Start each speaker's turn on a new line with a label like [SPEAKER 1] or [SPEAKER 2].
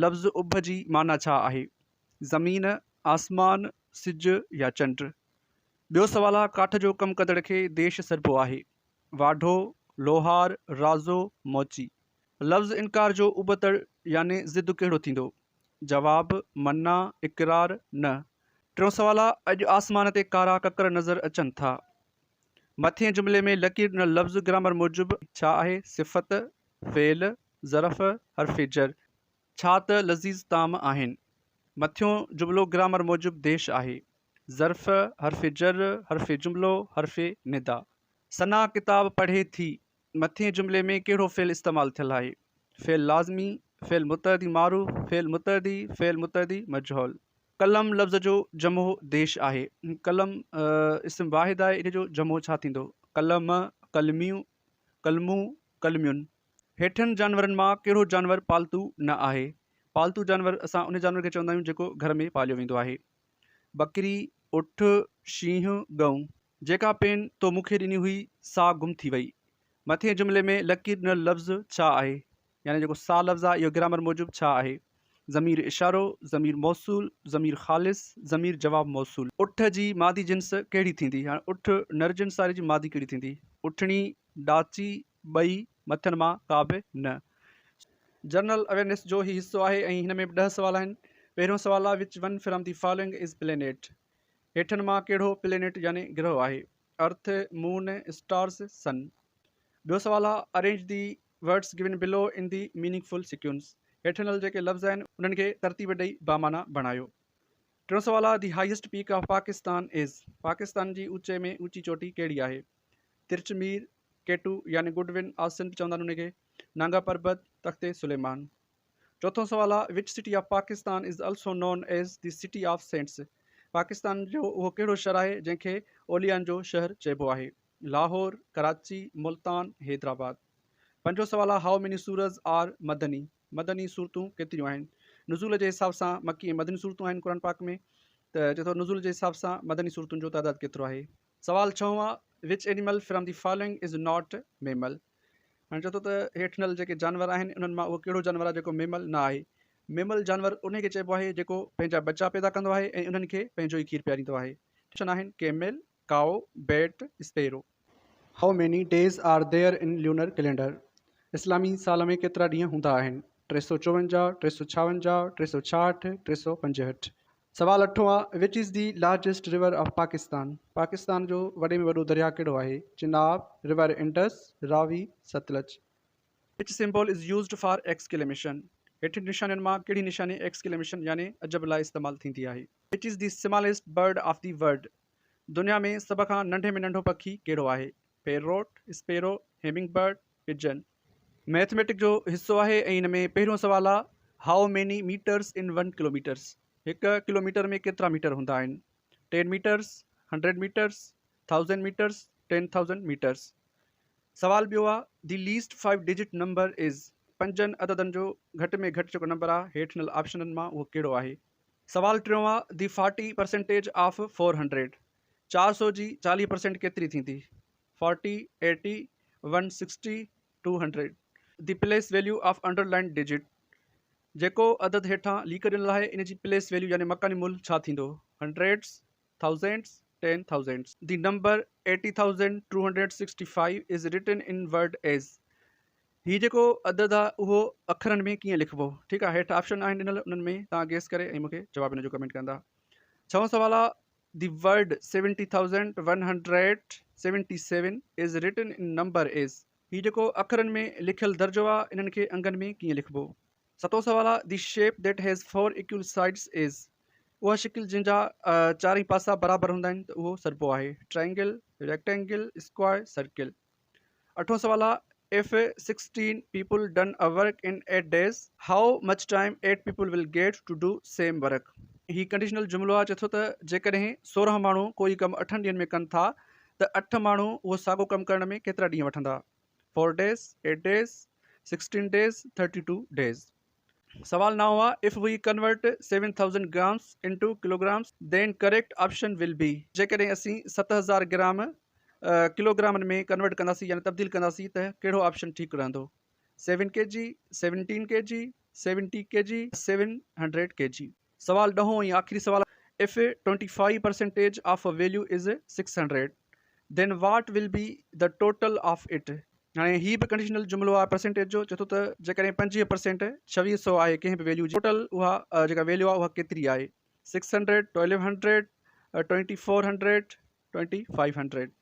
[SPEAKER 1] لفظ اڀ جي معنيٰ ڇا آهي؟ زمين، آسمان، سج يا چنڊ؟ ٻيو سوال آهي ڪاٺ جو ڪم ڪندڙ کي ديش سڏبو آهي. واڍو، لوهار، رازو، موچي. لفظ انڪار جو ابتڙ يعني ضد ڪهڙو ٿيندو؟ جواب، منع، اقرار، نه. ٽيون سوال آهي اڄ آسمان تي ڪارا ڪڪر نظر اچن ٿا. مٿئين جملي ۾ لڪير ڏنل لفظ گرامر موجب ڇا آهي؟ صفت، فعل، ظرف، حرف جر. ڇا ته لذيذ طعام آهن. مٿيون جملو گرامر موجب ديش آهي. ظرف، حرف جر، حرف جملو، حرف ندا. ثنا ڪتاب پڙهي ٿي. مٿئين جملي ۾ ڪهڙو فعل استعمال ٿيل آهي؟ فعل لازمي، فعل متعدي معروف، فعل متعدي، فعل متعدي مجهول. قلم لفظ جو جمع ديش آهي. قلم اسم واحد آهي ان جو جمع ڇا ٿيندو؟ قلم، قلميون، قلمون، قلميون. هيٺين جانورن مان ڪهڙو جانور پالتو نه آهي؟ پالتو جانور اسان ان جانور کي چوندا آهيون جيڪو گهر ۾ پاليو ويندو آهي. ٻڪري، اٺ، شينهن، ڳئون. جيڪا پين تو مون کي ڏني هئي سا گم ٿي وئي. مٿئين جملي ۾ لڪير ڏنل لفظ ڇا آهي؟ يعني جيڪو سا لفظ آهي اهو گرامر موجب ڇا آهي؟ ضمير اشارو، ضمير موصول، ضمير خالص، ضمير جواب موصول. اٺ جي مادي جنس ڪهڙي ٿيندي؟ هاڻي اٺ نر جنس آهي ان جي مادي ڪهڙي ٿيندي؟ اٺڻي، ڏاچي، ٻئي، مٿين مان ڪا به نه. جنرل اويرنيس جو هي حصو آهي ۽ هن ۾ به ڏهه سوال آهن. پهريون سوال آهي which one from the following is planet هيٺن مان ڪهڙو پلينيٽ يعني گرهه آهي؟ ارٿ، مون، اسٽارز، سن. ٻيو سوال آهي arrange the words given below in the meaningful sequence هيٺ ڏنل جيڪي لفظ آهن انهن کي ترتيب ڏئي بامعنيٰ بڻايو. ٽيون سوال آهي the highest peak of Pakistan is Pakistan جي اوچي ۾ اوچي چوٽي ڪهڙي آهي؟ ترچمير، ڪيٽو يعني گڊ ون آسن به چوندا آهن ان کي، نانگا پربت، تخت سليمان. چوٿون سوال آ which city of Pakistan is also known as the city of saints Pakistan جو اهو ڪهڙو شهر آهي جنهن کي اوليائن جو شهر چئبو آهي؟ لاهور، ڪراچي، ملتان، حيدرآباد. پنجون سوال آ how many surahs are Madani مدني سورتون ڪيتريون آهن؟ نزول جي حساب سان مڪي ۽ مدني سورتون آهن قرآن پاڪ ۾ ته چئي ٿو نزول جي حساب سان مدني سورتن جو تعداد ڪيترو آهي؟ سوال ڇهون آ which animal from the following is not mammal هاڻي چئي ٿو ته هيٺ ڏنل جيڪي جانور آهن انهن مان اهو ڪهڙو جانور آهي جيڪو ميمل نه آهي ميمل جانور انهي کي چئبو آهي جيڪو پنهنجا ٻچا پيدا ڪندو آهي ۽ انهن کي پنهنجو ئي کير پياريندو آهي آپشن آهن camel cow bat sparrow. How many days are there in lunar calendar اسلامي سال ۾ ڪيترا ڏينهن هوندا آهن 354 356 366 365. سوال اٺون آ which is the largest river of Pakistan Pakistan جو وڏي ۾ وڏو درياء ڪهڙو آهي؟ Chenab, river Indus, Ravi, Sutlej. Which symbol is used for exclamation هيٺين نشانين مان ڪهڙي نشاني ايڪسڪليميشن يعني عجب لاء استعمال ٿيندي آهي؟ Which is the smallest bird of the world دنيا ۾ سڀ کان ننڍي ۾ ننڍو پکي ڪهڙو آهي؟ Parrot, sparrow, hummingbird, pigeon. Mathematic جو حصو آهي ۽ ان ۾ پهريون سوال آ how many metres in one kilometres هڪ ڪلوميٽر ۾ ڪيترا ميٽر هوندا آهن ten metres hundred metres thousand metres 10,000 metres سوال ٻيو آ the least five digit number is پنجن عددن جو گهٽ ۾ گهٽ جيڪو نمبر آ هيٺ ڏنل آپشنن مان اهو ڪهڙو آهي سوال ٽيون آ the forty percentage of four hundred چار سو جي چاليهه پرسينٽ ڪيتري ٿيندي forty, eighty, one sixty, two hundred. The place value of underlined digit جيڪو عدد هيٺان ليڪ ڏنل آهي ان جي پليس ويليو يعني مڪاني ملهه ڇا ٿيندو؟ Hundreds, thousands, ten thousands. The number 80,265 is written in word as هي جيڪو عدد آهي اهو اکرن ۾ ڪيئن لکبو؟ ٺيڪ آهي هيٺ آپشن آهن ڏنل انهن ۾ توهان گيس ڪري ۽ مون کي جواب ان جو ڪمينٽ ڪندا. ڇهون سوال آهي The word 70,177 is written in number as هي جيڪو اکرن ۾ لکيل درجو آ انهن کي انگن ۾ ڪيئن لکبو؟ ستون سوال آ The shape that has four equal sides is اها شڪل جنهن جا چارئي پاسا برابر هوندا آهن ته اهو سڏبو آهي ٽرائنگل، ريڪٽينگل، اسڪوائر، سرڪل. اٺون سوال آ If 16 people done a work in 8 days how much time 8 people will get to do same work he conditional جملو آ چئي ٿو ته جيڪڏهن 16 ماڻهو ڪوئي ڪم اٺن ڏينهن ۾ ڪن ٿا ته اٺ ماڻهو اهو ساڳو ڪم ڪرڻ ۾ ڪيترا ڏينهن وٺندا 4 days 8 days 16 days 32 days. سوال نائون آ if we convert 7000 grams into kilograms then correct option will be جيڪڏهن اسين 7000 گرام ڪلوگرامن ۾ ڪنورٽ ڪنداسين يعني تبديل ڪنداسين ته ڪهڙو آپشن ٺيڪ رهندو 7 K G 17 K G Seventy K G, 700 K G. سوال ڏهون ۽ آخري سوال if 25 percentage of a value is 600 then what will be the total of it هاڻي هي به ڪنڊيشنل جملو آهي پرسنٽيج جو چئي ٿو ته جيڪڏهن 25 پرسنٽ 26 سو آهي ڪنهن به ويليو جي ٽوٽل اها جيڪا ويليو آهي اها ڪيتري آهي 600 1200 2400 2500.